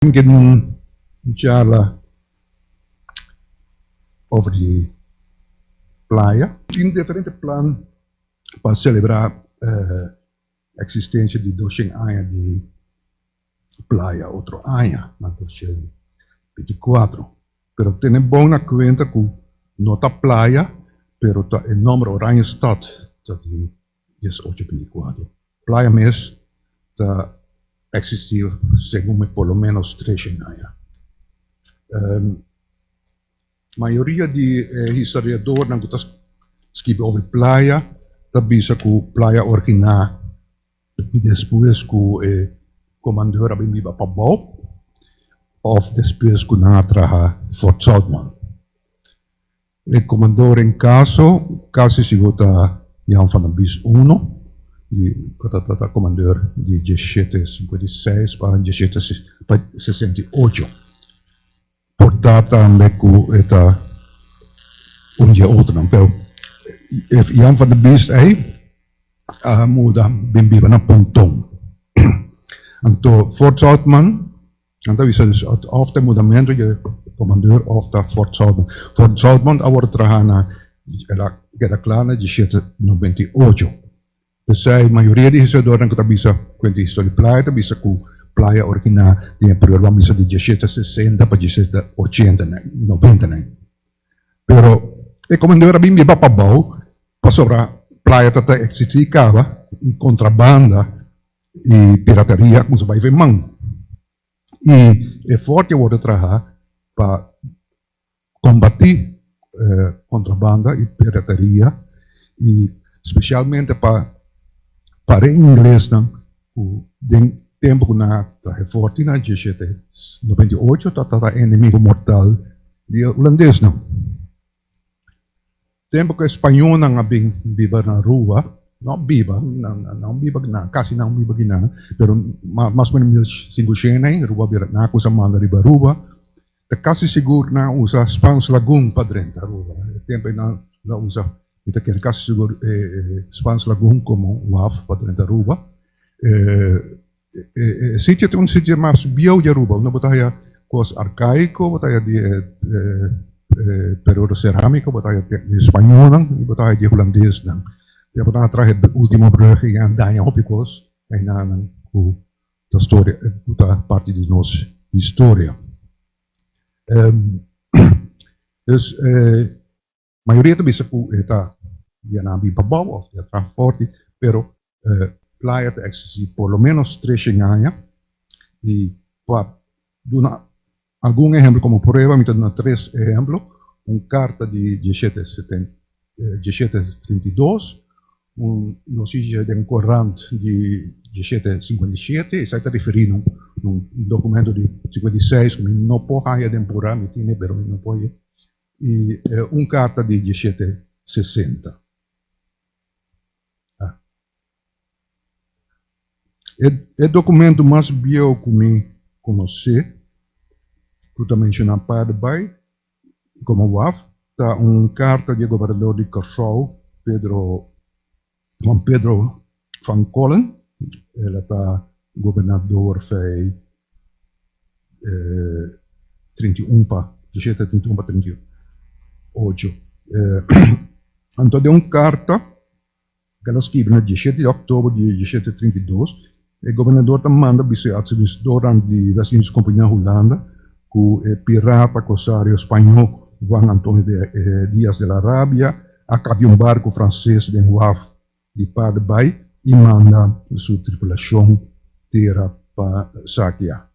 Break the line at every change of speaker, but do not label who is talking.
Tin un charla over di playa. Tin diferente plan pa celebra existencia di doshen aña di playa otro aña na 2024. Pero tene bon na cuenta cu no ta playa pero ta e nomber Oranjestad ta di 1824. Playa mes ta existi segun mi por lo menos treshen aña. Mayoria di e historiadornan ku ta skibi over playa ta bisa ku playa originá despues ku e komandor a bin biba pabou òf despues ku nan a traha Fort Zoutman. E komandor en kaso kasi sigur ta Jan van der Bies uno, di ku ta ta komandor di diesshete sinkuenta i seis pa diesshete pa sesenta i ocho. Por ta tambe ku e ta un di e otronan, pero e Jan van der Bies ei a muda bin biba na Ponton. Anto Fort Zoutman Nan ta bisa dus of ta e mudamentu di e komandeur of ta Fort Zoutman. Fort Zoutman a wòrdu traha na, el a keda kla na diesshete nobenta i ocho. P'esei mayoria di historiadornan ku ta bisa kuenta historia di playa ta bisa ku playa originá den e periodo ban bisa di diesshete sesenta pa diesshete ochenta nobenta nan. Pero e komandeur a bin biba pabou pasobra playa ta ta eksistí kaba i kontrabanda i pirateria ku bai ven man. I e forte a wòrdu traha pa kombatí kontrabanda i pirateria i spesialmente pa para e inglesnan ku den tempu ku nan a traha e forte na diesshete noventa i ocho tabata enemigo mortal di e hulandesnan. Tempu ku e spañolnan a bin biba na Aruba, no biba, nan biba nan, kasi nan biba kinan, pero mas o menos mil sinkushenda ei Aruba bira, nan a kusa manda riba Aruba, ta kasi sigur nan a usa Spaans Lagoon pa drenta Aruba. E tempu ei nan a usa, mi ta kere kasi sigur e Spaans Lagoon komo waf pa drenta Aruba. E sitio ta un sitio mas bieu di Aruba, unda bo ta haya kos arkaiko, bo ta haya di e periodo seramiko, bo ta haya di e spañolnan i bo ta haya di e hulandesnan. Ya bo nan a traha e ultimo brug i a daña hopi kos einanan ku ta storia, ku ta parti di nos historia. Dus Mayoria ta bisa ku e ta yena bin pabou òf e ta traha fòrti, pero playa ta eksistí por lo ménos treshen aña i pa duna algun ehèmpel komo prueba mi ta duna tres ehèmpel, un karta di diesshete diesshete 32, un notisia den korant di 1757, esaki ta referí na un dokumento di 56 ku mi no por haña den purá, mi tene pero mi no por haña. I un karta di 1760. E dokumento mas bieu ku mi konosé ku ta menshoná Paardenbaai komo waf ta un karta di e gobernador di Kòrsou, Pedro Juan Pedro van Collen. El a ta gobernador fei 31 pa 17, 31 pa 38. Anto den un karta ku el a skibi na 17 di òktober di 1732, e gobernador ta manda bisa e atministradornan di West Indies Company na Hulanda ku e pirata korsario spañó Juan Antonio Diaz de la Rabia a kapia un barku franses den waf di Paardenbaai i manda su tripulashon tera pa sakia.